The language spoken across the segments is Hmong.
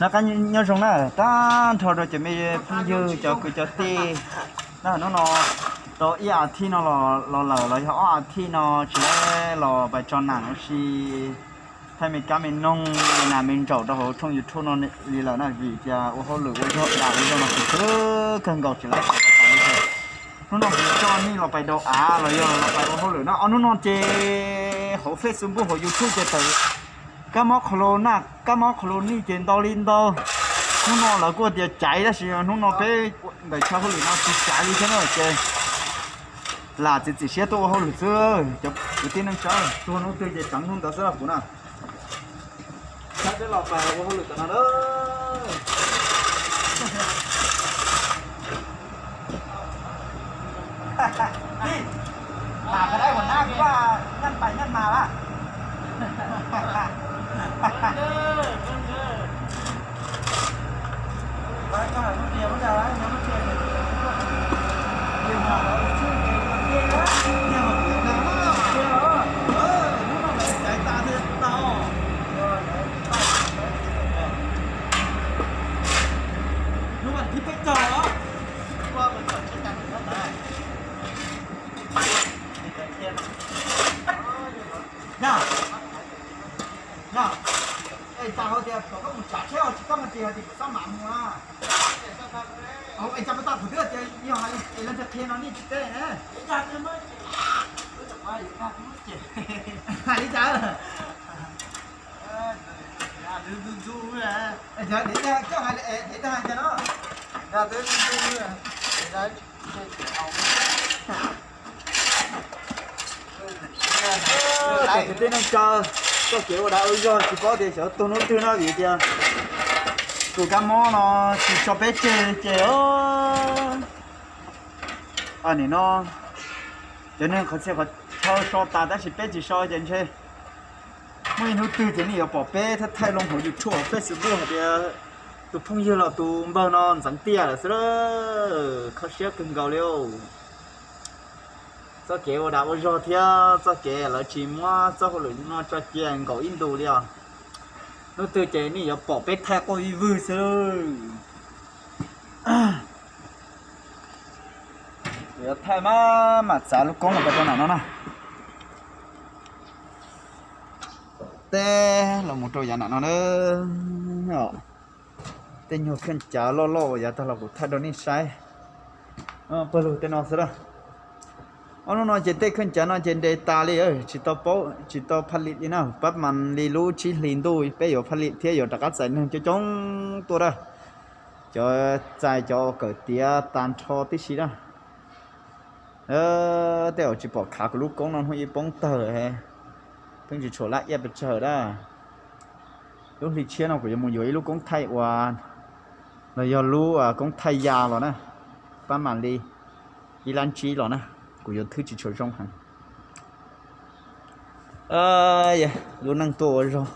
Noj qab nyob zoo na, tag nrho rau cov me phooj ywg cov kwv cov tij. Hnub no tau ib as thiv no los lawm los yog ob as thiv no tsis los pais tso nam ua si, thaij me kab me noog, me nas me ntsaum rau hauv tshooj YouTube no li lawm na, vim tias ua hauj lwm ua zog dag ua zog no tsis tshwm kawg nkaus tsis lawm. Hnub no kuv coj nej los pais dau av los yog los pais ua hauj lwm no, ob hnub no ces hauv Facebook hauv YouTube ces tawm kab mob qhov los naj kab mob qhov los nij ces ntau li ntau. Hnub no lawv kuj tias caiv tab sis hnub no peb ntawm chaw hauj lwm no tsis caiv li thiab na ces lam txiav txim siab tuaj ua hauj lwm xwb. Cov kwv tij neej tsa, tuag hnub twg ces tseev hnub ntawd xwb los kuv na. Saib peb los pais ua hauj lwm tom no na. Nab kuj naj pais naj mas a. Hnub vas thib peb caug os. Yog, yog, es cas hais tias kom koj mus tsav tsheb os, tsis txhob hais tias hais tias kuv txhob mam mus na. Es cas peb tau kuv twb tias yog hais es leej twg qhia no nej tsis teb ne. Hais li cas? Dev dag, coj hais dev dag hais cas no. Cov kwv tij neej tsa, txoj kev ua dag ua zog tsis paub tias xyov tuag hnub twg no vim tias tus kab mob no tsis tso peb tseg li ces nim no cov neeg qhov txhia qhov chaw so tas tab sis peb tsis so ces ntshe muaj ib hnub twg ces nej yuav pom peb thaij thaij loo hauv YouTube, Facebook hais tias tus phooj ywg los tus npawg no ntxeev tiaj lawm xwb. Kho siab kawg nkaus li. Txoj kev ua dag ua zog thiab txoj kev lawv tsis muab txoj hauj lwm no tso cia nkaus ib ntus li os. Hnub twg ces nej yuav pom peb thaij quaj vij vwg xwb. Yuav thaij mas mam txav lub koob los rau nram no na. Teb los mus rau yav nram no na. Tej nyuag kheej cav loj loj uas yav tag los kuv thaij rau nej saib. Pawg lug tej no xwb a. Ob hnub no ces tej kheej cav no ces nres tas li, tsis tau paub tsis tau phaj lim li na. Pab mas li lub tsib hlis ntuj peb yuav phaj lim thiab yuav rov qab txais neeg coob coob tuaj na. Cov txais cov kawm tiav tas nrho tib si na. Tej uas tsis pom khav kuv lub koob no hnub ib poob tawg, pheej tsis tshuam laj iab pes tsawg na. Lub hli tshiab no kuv yuav mus yuav ib lub koob thaij ua, los yog lub koob thaij ya los na, pab mam li ib lab ntsib los na, kuv yuav thwb tsis tshua zoo heev. Lub neej tuaj ua zog,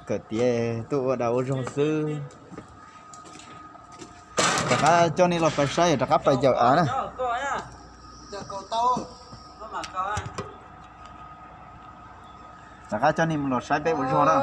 kawm tiav tuaj ua dag ua zog xwb. Rov qab coj nej los pais saib, rov qab pais yawm av na. Rov qab coj nej los saib peb ua zog na.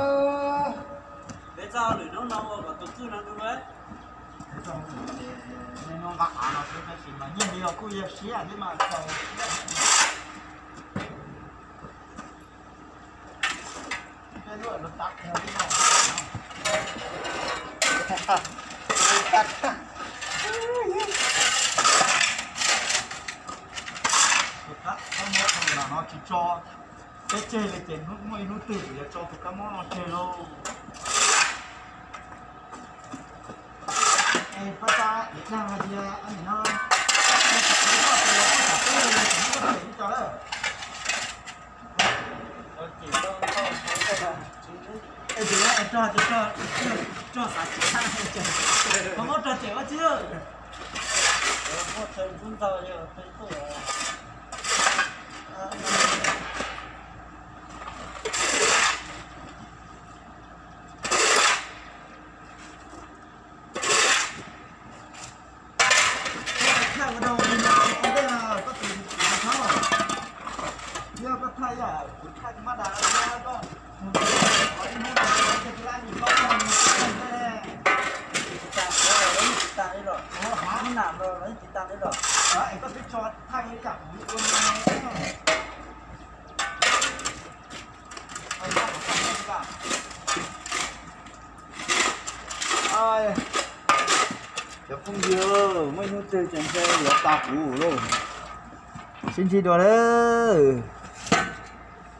Tsis tso peb tseg li ces muaj ib hnub twg kuv yuav tso tus kab mob no tseg lauj. Es pab tsa ib dag hais tias no, es tus no es rog tias rog xav tsis tshaj, koj muab rog cem ua tsi. Yog koj thaij yog kuv thaij mab das no, koj mus ib hnub no cia kuv laib mus tau koj mus tau koj ntej. Cov phooj ywg, muaj ib hnub twg ces ntshe yuav tas kuv lauj. Sib ntsib dua lawm.